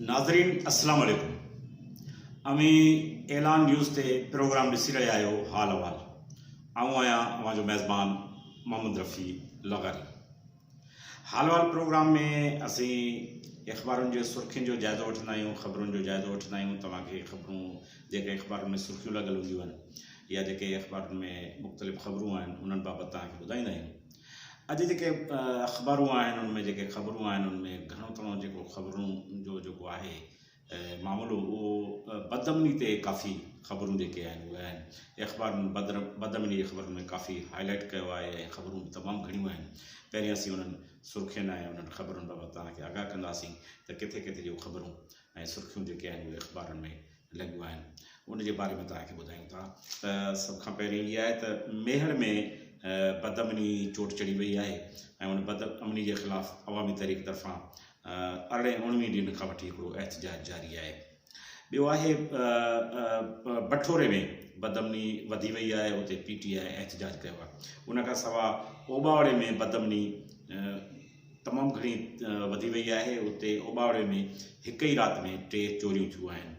ناظرين السلام عليڪم اوهين اعلان نيوز تي پروگرام ڏسي رهيا آهيو حال احوال آئون آهيان اوهان جو ميزبان محمد رفيع لغاري حال احوال پروگرام ۾ اسين اخبارن جي سرخين جو جائزو وٺندا آهيون خبرن جو جائزو وٺندا آهيون توهان کي خبرون جيڪي اخبارن ۾ سرخيون لڳل هونديون آهن يا جيڪي اخبارن ۾ مختلف خبرون آهن انهن بابت توهان کي ٻڌائيندا آهيون اڄ جيڪي اخبارون آهن ان ۾ جيڪي خبرون آهن ان ۾ گهڻو تڻو جيڪو خبرون جو جيڪو آهي معاملو اهو بدامني تي ڪافي خبرون جيڪي آهن اهي آهن اخبارن بدر بدامني جي خبرن ۾ ڪافي هائي لائيٽ ڪيو آهي ۽ خبرون به تمام گهڻيون آهن پهرين اسين انهن سرخين ۽ انهن خبرن بابت توهان کي آگاهه ڪنداسين ته ڪٿي ڪٿي جون خبرون ۽ سرخيون جيڪي آهن اهي اخبارن ۾ لڳيون آهن ان جي باري ۾ توهان کي ٻڌايون ٿا ته سڀ کان پهرين اها آهي ته ميهڙ ۾ بدامني چوٽ چڙهي وئي آهي ۽ ان بدامني جي خلاف عوامي تحريڪ طرفان ارڙهين اڻويهين ڏينهن کان وٺي هڪڙو احتجاج جاري آهي ٻيو آهي بٺوري ۾ بدامني وڌي وئي آهي اتي پي ٽي آء احتجاج ڪيو آهي ان کان سواء اوٻاوڙي ۾ بدامني تمام گهڻي وڌي وئي آهي، اتي اوٻاوڙي ۾ هڪ ئي رات ۾ ٽي چوريون ٿيون آهن،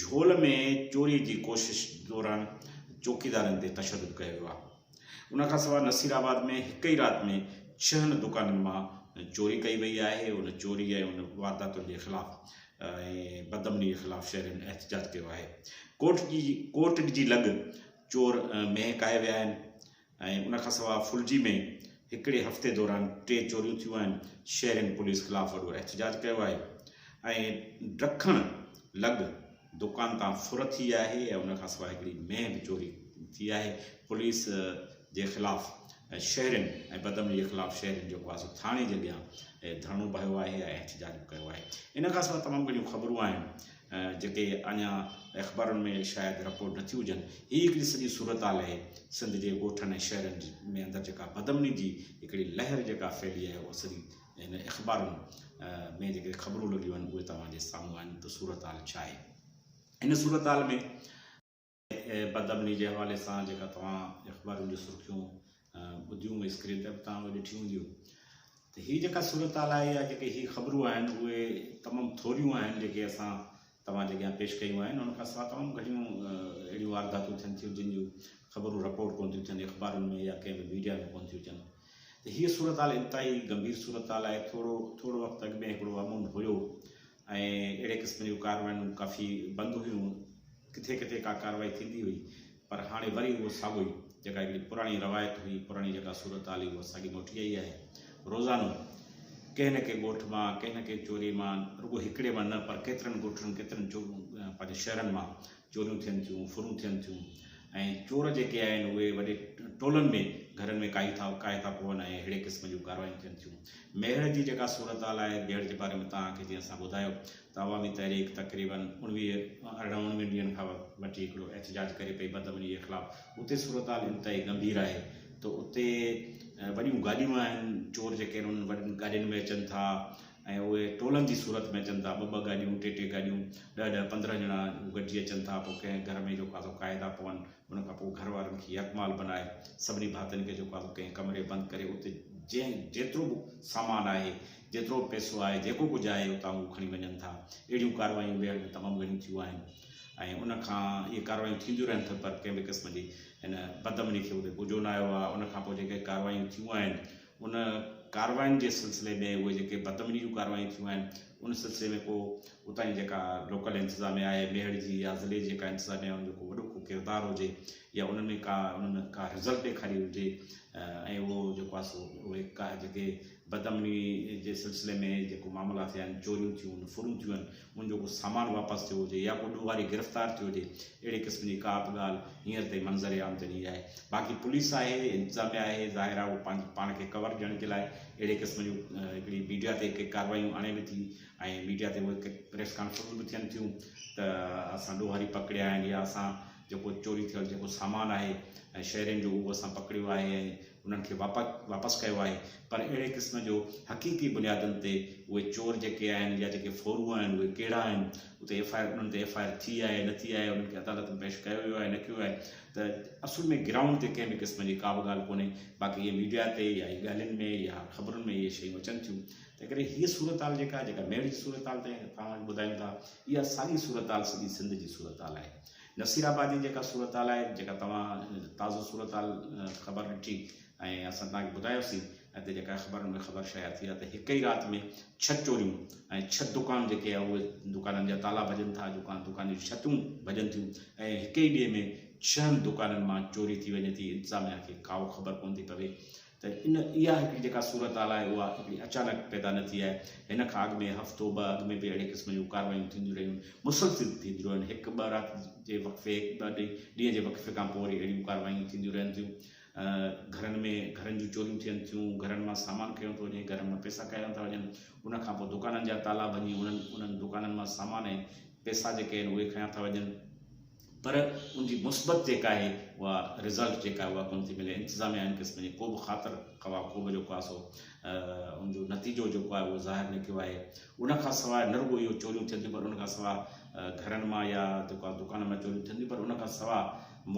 جهول ۾ چوري جي ڪوشش دوران چوڪيدارن تي تشدد ڪيو ويو آهي، ان کان سواء نصير آباد ۾ هڪ ئي رات ۾ ڇهن دڪانن مان چوري ڪئي وئي آهي، ان چوري ۽ ان وارداتن جي خلاف ۽ بدامني جي خلاف شهرين احتجاج ڪيو آهي، ڪوٽ جي لڳ چور مينهن ڪاهي ويا آهن. ۽ ان کان سواء ڦلجي ۾ هڪڙي هفتي دوران ٽي چوريون ٿيون آهن، شهرين پوليس خلاف وڏو احتجاج ڪيو آهي ۽ ڊکڻ لڳ دڪان تان ڦر ٿي آهي ۽ ان کان سواء هڪڙي مينهن به چوري ٿي آهي، پوليس جي خلاف شهرين ۽ بدامني جي خلاف شهرين جيڪو آهي سو ٿاڻي جي اڳيان ڌرڻو به هنيو آهي ۽ احتجاج به ڪيو آهي. ان کان سواء تمام گهڻيون خبرون آهن. جيڪي اڃا اخبارن ۾ شايد رپورٽ نه ٿيون هجن. هي هڪڙي سڄي صورتحال آهي سنڌ جي ڳوٺن ۽ شهرن ۾ اندر جيڪا بدامني جي هڪڙي لهر جيڪا ڦهلي آهي اها سڄي هن اخبارن ۾ جيڪي خبرون لڳيون آهن اهي توهان جي سامهون آهن ته صورتحال ڇا آهي. هن صورتحال ۾. بدامني جي حوالي سان جيڪا توهان اخبارن جون سرخيون ٻڌيون اسڪرين تي به توهان اهي ڏٺيون هونديون ته هي جيڪا صورتحال آهي يا جيڪي هي خبرون آهن اهي تمام ٿوريون آهن جيڪي اسان توهان جي اڳيان پيش ڪيون آهن ان کان سواء تمام گهڻيون اهڙيون وارداتون ٿين ٿيون جن جون خبرون رپورٽ ڪونه ٿيون ٿين اخبارن ۾ يا ڪنهن به ميڊيا ۾ ڪونه ٿيون اچن ته هيء صورتحال انتهائي گنڀير صورتحال آهي ٿورو ٿورو وقت اڳ ۾ هڪڙو امن هيو ۽ اهڙي قسم جون ڪارروايون ڪافي بند هيون، ڪٿي ڪٿي ڪا ڪارروائي ٿيندي هئي، پر هاڻي وري اهو ساڳيو ئي جيڪا هڪڙي پراڻي روايت هئي، پراڻي جيڪا صورتحال هئي اها ساڳي موٽي آئي آهي. روزانو ڪنهن نه ڪنهن ڳوٺ مان، ڪنهن نه ڪنهن چوري مان، رڳو هڪڙي مان نه پر ڪيترن ڳوٺن، ڪيترن پنهنجي شهرن مان چوريون ٿين ٿيون، ڦرون ٿين ٿيون ۽ چور جيڪي آهن اهي وڏي ٽولن ۾ گهرن ۾ ڪاهي ٿا ڪاهي ٿا پون ۽ اهڙي قسم جون ڪارروايون ٿين ٿيون. ميهڙ جي جيڪا صورتحال آهي ميهڙ جي باري ۾ توهان کي جيئن اسان ٻڌايو ته عوامي تحريڪ تقريبن اڻويهه ارڙهن اڻويهن ڏينهن کان وٺي هڪڙو احتجاج ڪري پئي بدامني جي خلاف اتي صورتحال انتهائي ڳنڀير آهي ته اتي وڏيون گاڏيون آهن چور جيڪي آهن انهن وڏين گاڏين ۾ اچن ٿا ۽ اهي ٽولن جي صورت ۾ اچن ٿا، ٻه ٻه گاڏيون، ٽي ٽي گاڏيون، ڏهه ڏهه 15 ڄڻا گڏجي اچن ٿا، پوء ڪنهن گهر ۾ جيڪو آهي سو ڪاهي ٿا پون، ان کان پوء گهر وارن کي يرغمال بنائي سڀني ڀاتين کي جيڪو آهي سو ڪنهن ڪمري بند ڪري اتي جنهن جيترو به سامان آهي، جيترو به پئسو آهي، جيڪو ڪجهه آهي اتان اهو کڻي وڃن ٿا. اهڙيون ڪارروايون ميهڙ ۾ تمام گهڻيون ٿيون آهن ۽ ان کان اهي ڪارروايون ٿينديون رهن ٿيون پر ڪنهن به قسم جي هن بدامني کي اتي بجو نه آيو آهي، ان کان پوء جيڪي ڪارروايون ٿيون آهن ان ڪاررواين جي سلسلي ۾ اهي جيڪي بدامني جون ڪارروايون ٿيون آهن ان سلسلي ۾ ڪو اتان جي جيڪا لوڪل انتظاميا آهي ميهڙ جي يا ضلعي جي جيڪا انتظاميا آهي ان جو ڪو وڏو ڪو ڪردار هجي يا انهن ۾ ڪا انهن ڪا رزلٽ ڏيکاري هجي ۽ اهو جيڪو آهي سو اهي ڪا جيڪي بدامني جي سلسلي ۾ جيڪو معاملا ٿيا آهن چوريون ٿيون ڦرون ٿيون آهن ان جو ڪو سامان واپس ٿيو هجي يا ڪو ڏوهاري گرفتار ٿيو هجي اهڙي قسم جي ڪا به ڳالهه هينئر تائين منظر عام تي نه آئي آهي باقي پوليس آهي انتظاميا آهي ظاهر آهي اهو پنهنجي پاڻ کي ڪور ڏيڻ جي لاء اهڙي قسم جون هڪڙي ميڊيا تي ڪي ڪارروايون آڻي به ٿي ۽ ميڊيا تي اهي پريس ڪانفرنس به ٿين ٿيون ته اسان ڏوهاري پڪڙيا آهن يا اسان جيڪو چوري ٿيل جيڪو سامان آهي شهرين جو اهو اسان پڪڙيو آهي ۽ انهن کي واپس ڪيو آهي پر اهڙي قسم جو حقيقي بنيادن تي اهي چور جيڪي آهن يا جيڪي ڦورو آهن اهي ڪهڙا آهن اتي ايف I R انهن تي ايف I R ٿي آهي نه ٿي آهي انهن کي عدالت ۾ پيش ڪيو ويو آهي نه ڪيو آهي ته اصل ۾ گرائونڊ تي ڪنهن به قسم جي ڪا به ڳالهه ڪونهي باقي اهي ميڊيا تي يا ڳالهين ۾ يا خبرن ۾ اهي شيون اچن ٿيون. تنهن ڪري هيء صورتحال جيڪا جيڪا ميڙ جي صورتحال تي توهان کي ٻڌايون ٿا اها ساڳي صورتحال سڄي سنڌ جي صورتحال آهي. نصير آباد جي جيڪا صورتحال آهي جيڪا توهان تازو صورتحال خبر ڏٺي ۽ اسان توهان کي ٻڌايوسين ۽ جيڪا اخبارن ۾ خبر شايع ٿي آهي ته هڪ ئي رات ۾ ڇهه چوريون ۽ ڇهه دڪان جيڪي آهي اهي دڪانن جا تالا ڀڄن ٿا دڪان دڪان جون ڇتون ڀڄن ٿيون ۽ هڪ ئي ڏينهن ۾ ڇهن دڪانن مان چوري ٿي وڃي ٿي انتظاميا کي ڪا خبر ڪونه ٿي پوي ته ان اها هڪڙي جيڪا صورتحال آهي اها هڪڙي اچانڪ پيدا نه ٿي آهي هن کان اڳ ۾ هفتو ٻه اڳ ۾ به اهڙي قسم جون ڪارروايون ٿينديون رهيون مسلسل ٿينديون رهيون هڪ ٻه رات جي وقفي هڪ ٻه ڏينهن جي وقفي کان پوء وري اهڙيون ڪارروايون ٿينديون رهن ٿيون گهرن ۾ گهرن جون چوريون ٿين ٿيون گهرن مان سامان کنيو ٿو وڃي گهرن مان پئسا کنيا ٿا وڃن ان کان پوء دڪانن جا تالا ڀڃي انهن انهن دڪانن مان سامان ۽ پئسا جيڪي آهن اهي کنيا ٿا وڃن پر ان جي مثبت جيڪا آهي اها رزلٽ جيڪا آهي اها ڪونه ٿي ملي انتظاميا ان قسم جي ڪو به خاطر خواهه ڪو به جيڪو آهي سو ان جو نتيجو جيڪو آهي اهو ظاهر نه ڪيو آهي ان کان سواء نه رڳو اهو چوريون ٿين ٿيون پر ان کان سواء گهرن مان يا جيڪو آهي دڪانن مان چوريون ٿين ٿيون پر ان کان سواء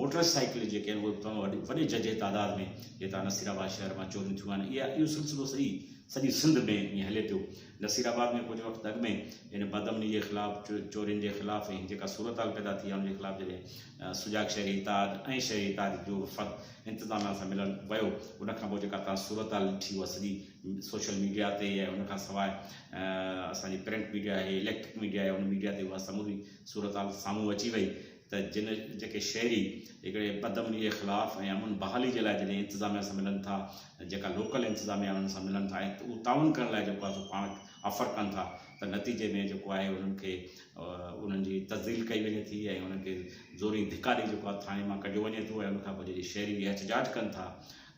موٽر سائيڪل جيڪي آهن اهي به تمام وڏي وڏي ججهي تعداد ۾ هتان نصير آباد شهر مان چوريون ٿيون آهن اها اهو سلسلو سڄي سڄي سنڌ ۾ ائين هلي پيو نصير آباد ۾ ڪجهه وقت اڳ ۾ ان بدامني جي خلاف چورين جي خلاف ۽ جيڪا صورتحال پيدا ٿي آهي ان جي خلاف جڏهن سجاڳ شهري اتحاد ۽ شهري اتحاد جو وفد انتظاميا سان ملڻ ويو ان کان پوء جيڪا تان صورتحال ڏٺي اها سڄي سوشل ميڊيا تي ۽ ان کان سواء اسان جي پرنٽ ميڊيا آهي اليڪٽرڪ ميڊيا آهي ان ميڊيا تي اها سموري صورتحال سامهون اچي وئي ته جن جيڪي شهري هڪڙي بدامني جي خلاف ۽ امن بحالي جي لاء جڏهن انتظاميا سان ملن ٿا جيڪا لوڪل انتظاميا انهن سان ملن ٿا ۽ اهو تعاون ڪرڻ لاء جيڪو آهي سو پاڻ آفر ڪن ٿا ته نتيجي ۾ جيڪو آهي انهن کي انهن جي تذليل ڪئي وڃي ٿي ۽ انهن کي زوري ڌڪا ڏئي جيڪو آهي ٿاڻي مان ڪڍيو وڃي ٿو ۽ ان کان پوء جڏهن شهري احتجاج ڪن ٿا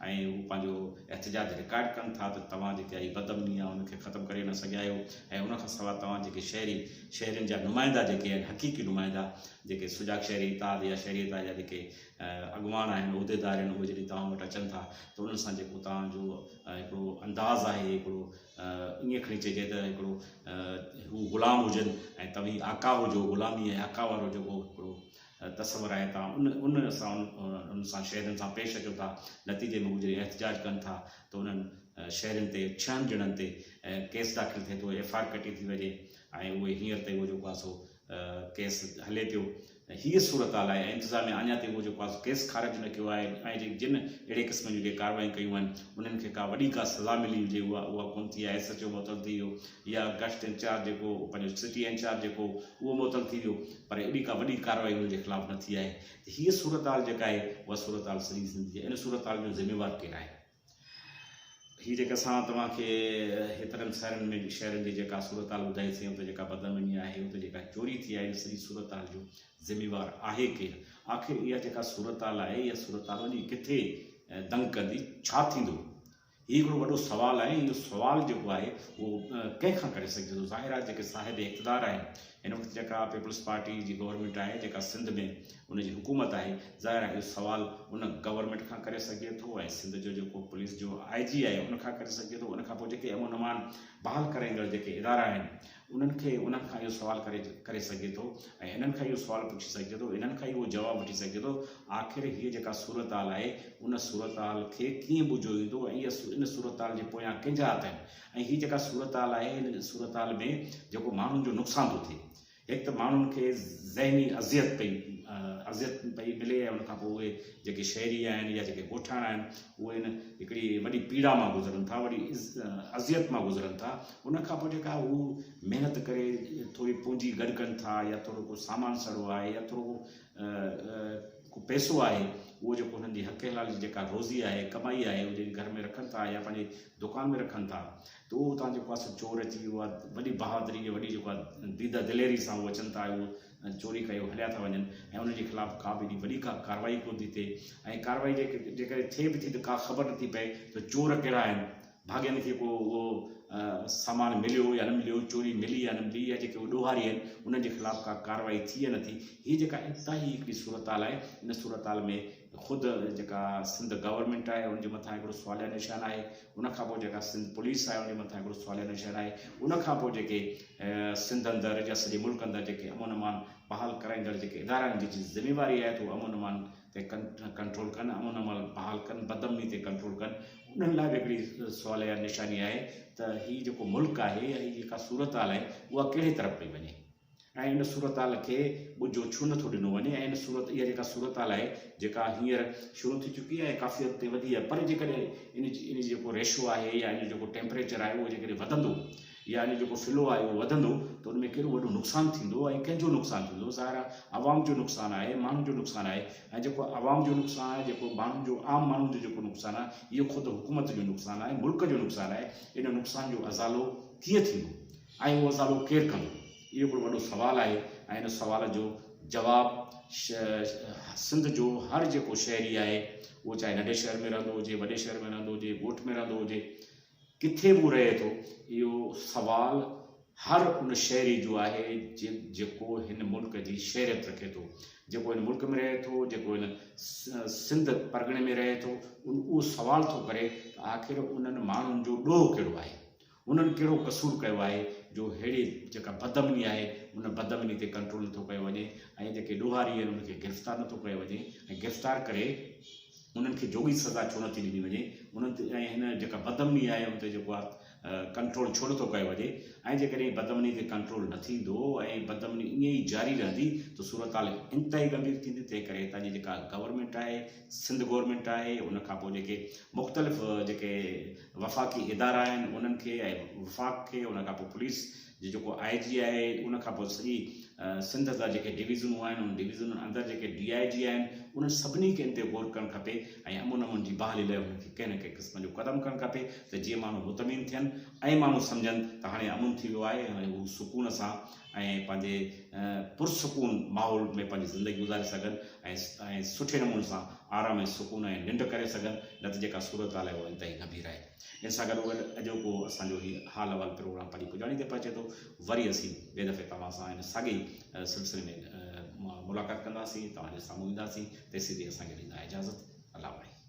۽ هو پنهنجو احتجاج رڪارڊ ڪن ٿا ته توهان جيڪا هي بدامني آهي ان کي ختم ڪري نه سگهيا آهيو ۽ ان کان سواء توهان جيڪي شهري شهرين جا نمائندا جيڪي آهن حقيقي نمائندا جيڪي سجاڳ شهري اتحاد يا شهري اتحاد جا جيڪي اڳواڻ آهن عهديدار آهن اهي جڏهن توهان وٽ اچن ٿا ته انهن سان جيڪو توهان جو هڪڙو انداز آهي هڪڙو ائين کڻي چئجي ته هڪڙو هو غلام هجن ۽ توهين آقا هجو غلامي ۽ آقا وارو جيڪو هڪڙو تصور آهي تان ان ان سان ان سان شهرين سان پيش اچو ٿا نتيجي ۾ هو جڏهن احتجاج ڪن ٿا ته انهن شهرين تي ڇهن ڄڻن تي ڪيس داخل ٿئي ٿو ايف I R ڪٽي ٿي وڃي ۽ اهي هينئر تائين اهو جيڪو آهي سو ڪيس هلي پيو هيء صورتحال آهي ۽ انتظاميا اڃا تائين اهو جيڪو آهي سو ڪيس خارج نه ڪيو آهي ۽ جي جن اهڙي قسم جون جيڪي ڪارروايون ڪيون آهن انهن کي ڪا وڏي ڪا سزا ملي هجي اها اها ڪونه ٿي آهي ايس ايڇ او معطل ٿي ويو يا گشت انچارج جيڪو پنهنجو سٽي انچارج جيڪو اهو معطل ٿي ويو پر ايڏي ڪا وڏي ڪارروائي ان جي خلاف نه ٿي آهي ته هيء صورتحال جيڪا آهي اها صورتحال سڄي سنڌ جي ان صورتحال جو ذميوار ڪير آهي؟ هي جيڪا اسان توهان کي هيترن شهرن ۾ شهرن جي جيڪا صورتحال ٻڌائي سي اتي جيڪا بدامني آهي اتي جيڪا چوري ٿي آهي ان سڄي صورتحال جو ذميوار آهي ڪير؟ آخر اها جيڪا صورتحال آهي اها صورتحال وڃي ڪٿي دنگ ڪندي ڇا ٿيندو؟ هي هڪڙو وڏو سوال آهي ۽ اهو سوال جيڪو آهي اهو ڪنهن کان ڪري سگهجي ٿو؟ ظاهر آهي جيڪي صاحب اقتدار آهن هن وقت جيڪا پيپلز پارٽي جي گورنمينٽ آهي جيڪا سنڌ ۾ ان جي حڪومت آهي ظاهر آهي اهو سوال ان گورنمينٽ کان ڪري سگهجي ٿو ۽ سنڌ جو جيڪو پوليس جو آء جي آهي ان کان ڪري سگهجي ٿو ان کان پوء جيڪي امن امان بحال ڪرائيندڙ جيڪي ادارا آهن انهن کي انهن کان اهو سوال ڪري ڪري سگهجي ٿو ۽ انهن کان اهو سوال پڇي سگهجي ٿو انهن کان اهو جواب وٺي سگهجي ٿو آخر هيء جيڪا صورتحال آهي ان صورتحال کي ڪيئن ٻجهيو ويندو ۽ اها ان صورتحال جي پويان ڪنهن جا هٿ آهن ۽ هي جيڪا صورتحال آهي ان صورتحال ۾ جيڪو ماڻهن جو نقصان ٿو ٿئي هڪ ته ماڻهن کي ذهني اذيت پئي اذيت پئي ملي ۽ ان کان پوء اهي جيڪي شهري آهن يا جيڪي ڳوٺاڻا آهن اهي ان هڪڙي وڏي پيڙا مان گذرن ٿا وڏي اذيت مان گذرن ٿا ان کان پوء جيڪا هو محنت ڪري ٿوري پونجي گڏ ڪن ٿا يا ٿورو ڪو سامان سڙو آهي يا ٿورو ڪو پئسو آهي اهو جيڪو هنن جي حق حلال جي جيڪا روزي آهي ڪمائي آهي اهو جڏهن گهر ۾ رکن ٿا يا پنهنجي دڪان ۾ رکن ٿا ته اهو اتان جيڪو آهي سو چور اچي اها وڏي بهادري ۽ وڏي جيڪو آهي ديده دليري سان اهو اچن ٿا ۽ اهو چوري ڪيو هليا ٿا وڃن ۽ انهن جي خلاف ڪا به ايڏي وڏي ڪا ڪارروائي ڪونه ٿي ٿئي ۽ ڪارروائي جيڪڏهن ٿئي به ٿي ته ڪا خبر نٿي پئي ته چور ڪهڙا آهن ڀاڳين کي ڪو اهو سامان مليو يا نه مليو چوري ملي يا نه ملي يا جيڪي اهي ڏوهاري آهن انهن جي خلاف ڪا ڪارروائي ٿي يا نه ٿي هي جيڪا انتهائي هڪڙي صورتحال آهي ان صورتحال ۾ خود جيڪا سنڌ گورنمينٽ آهي ان جي مٿان هڪڙو سواليا نشان آهي ان کان پوء جيڪا سنڌ پوليس آهي ان جي مٿان هڪڙو سواليا نشان آهي ان کان پوء جيڪي سنڌ اندر يا سڄي ملڪ اندر جيڪي امن امان بحال ڪرائيندڙ جيڪي ادارا آهن جن جي ذميواري آهي ته هو امن امان تي ڪنٽرول ڪن، امن امان بحال ڪن، بدامني تي ڪنٽرول ڪن، انهن لاء به هڪڙي سواليه نشاني آهي ته هي جيڪو ملڪ آهي يا هي جيڪا صورتحال آهي اها ڪهڙي طرف پئي وڃي ۽ ان صورتحال کي ٻجهو ڇو نٿو ڏنو وڃي ۽ ان صورت اها جيڪا صورتحال آهي جيڪا هينئر شروع ٿي چڪي آهي ۽ ڪافي حد تائين وڌي آهي پر جيڪڏهن ان ان جو جيڪو ريشو آهي يا ان جو جيڪو ٽيمپريچر آهي اهو جيڪڏهن وڌندو يا ان جو جيڪو فلو آهي اهو وڌندو ته ان ۾ ڪيڏو وڏو نقصان ٿيندو ۽ ڪنهن جو نقصان ٿيندو؟ ظاهر آهي عوام جو نقصان آهي، ماڻهن جو نقصان آهي ۽ جيڪو عوام جو نقصان آهي، جيڪو ماڻهن جو عام ماڻهن جو جيڪو نقصان آهي اهو خود حڪومت جو نقصان آهي، ملڪ جو نقصان آهي، ان نقصان جو ازالو ڪيئن ٿيندو ۽ اهو ازالو ڪير ڪندو؟ اهو هڪڙو وڏو سوال آهي ۽ ان سوال جو جواب سنڌ جو هر جيڪو شهري آهي اهو چاهي ننڍي شهر ۾ رهندو هجي، وڏي شهر ۾ رهندو هجي، ڳوٺ ۾ رهندو هجي، ڪٿي به رهي ٿو، اهو سوال هر ان شهري جو آهي جيڪو هن ملڪ جي شهريت رکي ٿو، جيڪو هن ملڪ ۾ رهي ٿو، جيڪو هن سنڌ پرڳڻي ۾ رهي ٿو، اهو سوال ٿو ڪري ته آخر انهن ماڻهن جو ڏوهه ڪهڙو آهي؟ انهن ڪهڙو قصور ڪيو آهي جو ههڙي جيڪا بدامني آهي ان بدامني تي ڪنٽرول نٿو ڪيو وڃي ۽ جيڪي ڏوهاري آهن انهن کي گرفتار نٿو ڪيو وڃي ۽ گرفتار ڪري انهن کي جوڳي سزا ڇو نٿي ڏني وڃي انهن تي ۽ هن جيڪا بدامني آهي ان تي جيڪو آهي ڪنٽرول ڇو نٿو ڪيو وڃي ۽ جيڪڏهن بدامني تي ڪنٽرول نه ٿيندو ۽ بدامني ائين ئي جاري رهندي ته صورتحال انتهائي ڳنڀير ٿيندي تنهن ڪري هتان جي جيڪا گورنمينٽ آهي سنڌ گورنمينٽ آهي ان کان پوء جيڪي مختلف جيڪي وفاقي ادارا آهن انهن کي ۽ وفاق کي ان کان پوء پوليس جي جيڪو آء جي آهي ان کان پوء سڄي سنڌ جا جيڪي ڊويزنون آهن انهن ڊويزنن اندر جيڪي ڊي I جي آهن انهن سڀني کي ان تي غور ڪرڻ کپي ۽ امن امان جي بحالي لاء انهن کي ڪنهن نه ڪنهن قسم جو قدم کڻڻ کپي ته جيئن ماڻهو مطمئن ٿين ۽ ماڻهو سمجهن ته هاڻي امن ٿي ويو آهي ۽ هو سڪون سان ۽ پنهنجي پرسڪون ماحول ۾ پنهنجي زندگي گذاري سگهن ۽ سٺي نموني سان آرام ۽ سڪون ۽ ننڊ ڪري سگهن نه ته جيڪا صورتحال آهي اها انتهائي ڳنڀير آهي. ان سان گڏوگڏ اڄوڪو اسان جو هي حال احوال پروگرام پنهنجي پڄاڻي تي پهچي ٿو. وري اسين ٻئي دفعي توهان سان ان ساڳئي سلسلي ۾ ملاقات ڪنداسين، توهان جي سامهون اينداسين. تيسين تائين اسان کي ڏيندا اجازت. الله واهي.